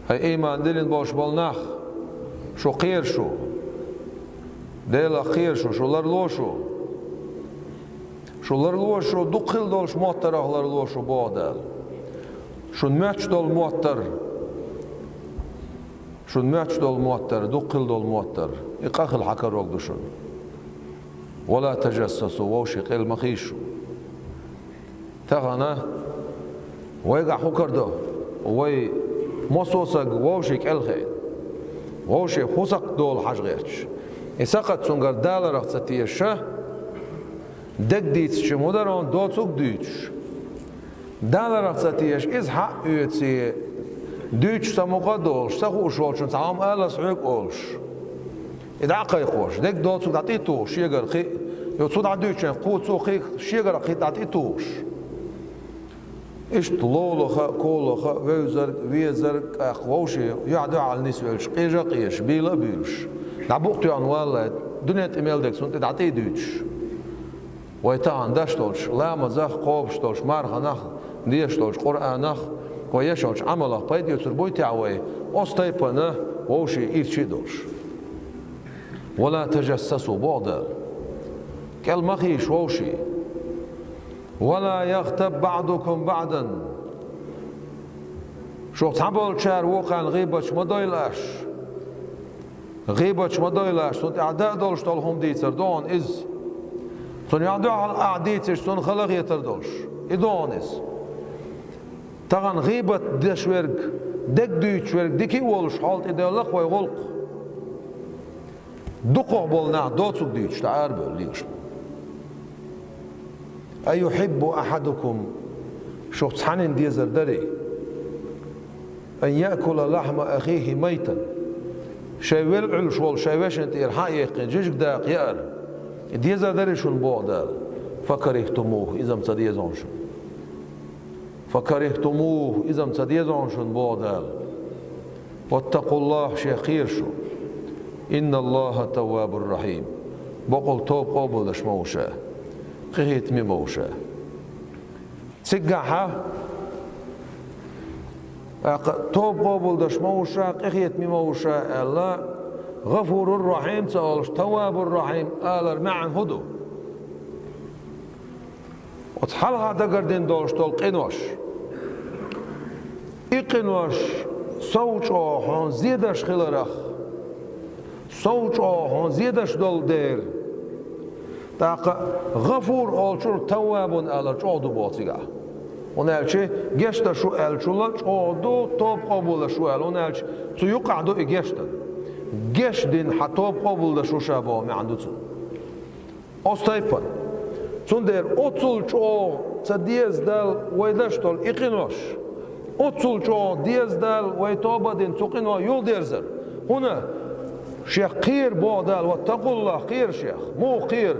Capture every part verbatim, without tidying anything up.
Ай, ийман диллина болуш болу нах, шу кхера шу. Делах кхера шу, шу ларло шу. Шу ларло шу, дукха хилла долуш моттарах ларло шу, боху Дала. Шун моьттуш долу моттар, шун моьттуш долу моттар, дукха хилла долу моттар, и къа хила хьан карор ду шуна. «Ва ла тажассасу», вовшийн кӀел ма хийша шу. Тахана вайгахь хӀун карадо? Вай массо а саг вовшийн кӀел хиъна, вовшийн хӀун сакхт долу хьажа гӀерташ. И сакхт цуьнгара даларах ца теша, дерг дийцича ма дарра, доцург дуьйцуш. Даларах ца теша, иза хьаъ оьций, дуьйцуш ца мукъа а долуш, ца хууш волчунна цхьа хӀума алалц хьоьга олуш. И дӀа а кхайкхош, дерг доцург дӀа тӀе а тухуш, шегара кхин а, йо, цу дӀа дуьйцучуьнга кху цо кхин а шегара кхин а дӀа тӀе а тухуш. Иштта ловлаха а, ковлаха а, вевзарг а, везарг а, тӀаккха вовшийн юьхь-дуьхьал нисвелча, къежа а къежаш, бийла а буьйлуш, дӀа букъ тоьхна валлалц, дуьнен тӀе мел дерг цунна тӀе дӀа тӀе а дуьйцуш. Вай тахана деш долчу ламазах, кхобуш долчу марханах, дешаш долчу Къуръанах, вай еш йолчу Ӏамалах пайда оьцур буй техьа вай, оцу тайпана вовшийн ирча а долуш? «Ва ла тажассасу», боху Дала. КӀел ма хийша вовшийн. «Ва ла ягътаб баъдукум баъдан». Шух цхьаболчара вукхарна гӀийбаташ ма дойла аш. ГӀийбаташ ма дойла аш, цунна тӀехь даа долуш долу хӀума дийцар ду хьуна иза. Цунна юьхь-дуьхьал ахь дийцича, цунна хала хетар долуш. И ду хьуна иза. Тахана гӀийбат деш верг, дерг дуьйцуш верг дика а волуш, хьол тӀедевлла-кх вай гӀуллакх. Дукхах болу нах доцург дуьйцуш дӀа арабевлла лелаш бу. «Аюхьиббу ахьадукум», шух цхьаннан дезар дарий, «ан яъкула лахьма ахихи майтан», шайн вел Ӏуьллуш волу шайн вешин тӀера хьа а яьккхина жижиг дакъа яар? И дезар дарий шуна, боху Дала? «Факарихтумуху», иза-м ца деза хьуна шуна. «Факарихтумуху», иза-м ца деза хьуна шуна, боху Дала. «Ваттакъуллахь», шех кхера шу. «Инналлахьа таввабур рахьим». Бакъволу тоба къобалдеш ма ву ша, къинхетаме ма ву ша. Цигахьа, тӀаккха тоба къобалдеш ма ву ша, къинхетаме ма ву ша аьлла, «ГӀафурур рахьим» ца олуш, «Таввабур рахьим» алар маьӀна хӀун ду? Оцу хьалха дагардина долуш долу къинош. И къинош сов чӀогӀа хьуна зен деш хиларах, сов чӀогӀа хьуна зен деш долу дела. ТӀаккха «ГӀафур» олучуьра «Таввабун» алар чӀогӀа ду боху цигахь. ХӀунда аьлча гечдеш ву аьллачул а чӀогӀа ду, тоба къобалдеш ву аьлла, хӀунда аьлча цу юкъахь ду и гечдан. Гечдина хьан тоба къобалдеш ву ша боху маьӀна ду цуьнан. Оцу тайпана. Цундела оццул чӀогӀа ца деза Дала вай деш долу и къинош. Оццул чӀогӀа деза Дала вай тоба а дина цу къино юхадерзар. ХӀунда? Шех кхера боху Дала, «Ваттакъуллахь», кхера шех. Муха кхера?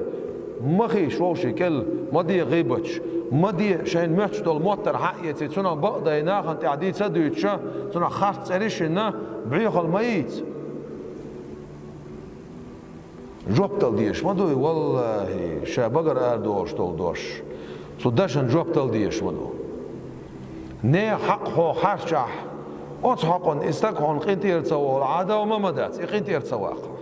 Ма хийша вовшийн кӀел, ма де гӀийбаташ, ма де шайна моьттуш долу моттар хьа а эций, цунах бакъдайна нахана тӀехь дийца а дуьйцуша, цунах харц цӀераш йина, боьхалла ма йийца. Жоп дала дезаш ма дуй, валлахӀи, ша багара арадолуш долу дош. Цу дашна жоп дала дезаш ма ду. Нехан хьакъ хьо харжчахь, оцу хьакъан и стаг хьуна къинтӀера ца волу Ӏадал ма ма дац, и къинтӀера ца ваккха.